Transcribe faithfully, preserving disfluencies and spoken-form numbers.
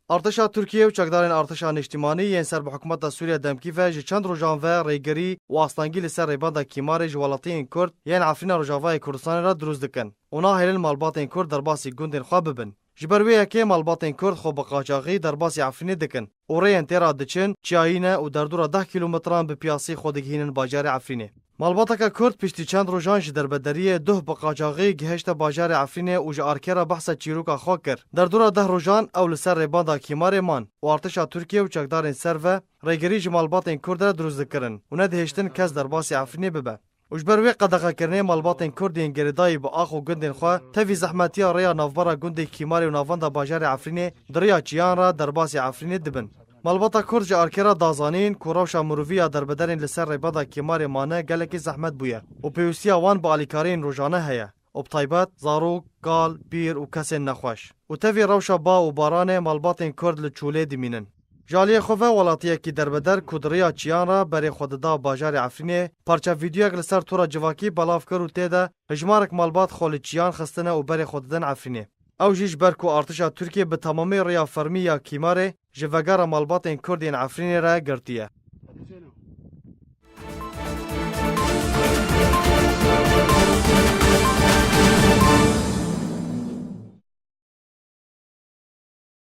Artêşa Tirkiyê û çekdarên Artêşa Niştimanî yên ser bi hikûmeta Sûriye demkî ve ji çend rojan ve rêgirî û astengî li ser rêbenda Kîmarê ji welatiyên Kurd yên Efrîna Rojavayê Kurdistanê re dirûst dikin û nahêlin malbatên Kurd derbasî gundên xwe bibin. Ji ber wê yekê malbatên Kurd xwe bi qaçaxî derbasî Efrînê dikin û rêyên tê re diçin çiyayî ne û derdora deh kîlometran bi piyasî xwe digihînin bajarê Efrînê. Malbateke Kurd piştî çend rojan ji derbedariyê duh bi qaçaxî gihişte bajarê Efrînê û ji arkê re behsa çîroka xwe kir. Derdora deh rojan ew li ser rêbanda Kîmarê man û artêşa Tirkiye û çekdarên ser ve rêgirî ji malbatên Kurd re dirûst dikirin û nedihiştin kes derbasî Efrînê bibe. Û ji ber wê qedexekirinê malbatên Kurd yên girêdayî bi ax û gundên xwe tevî zehmetiya rêya navbera gundê Kîmarê û navenda bajarê Efrînê di rêya çiyan re derbasî Efrînê dibin. Malbata Kurd ji arkê re da zanîn ku rewşa mirovî ya derbedarên li ser rêbenda Kîmarê mane gelekî zehmet bûye û pêwîstiya wan bi alîkariyên rojane heye û bi taybet zarok, kal, pîr û kesên nexweş. Û tevî rewşa ba û baranê malbatên Kurd li çolê dimînin. Ji aliyê xwe ve welatiyekî derbeder ku di rêya çiyan re berê xwe dida bajarê Efrînê, parça vîdeoyek li ser tora civakî belav kir û tê de hejmarek malbat xwe li çiyan xistine û berê xwe didin Efrînê. Ew jî ji ber ku artêşa Tirkiyê bi temamî rêya fermî ya Kîmarê ji vegera malbatên Kurd yên Efrînê re girtiye.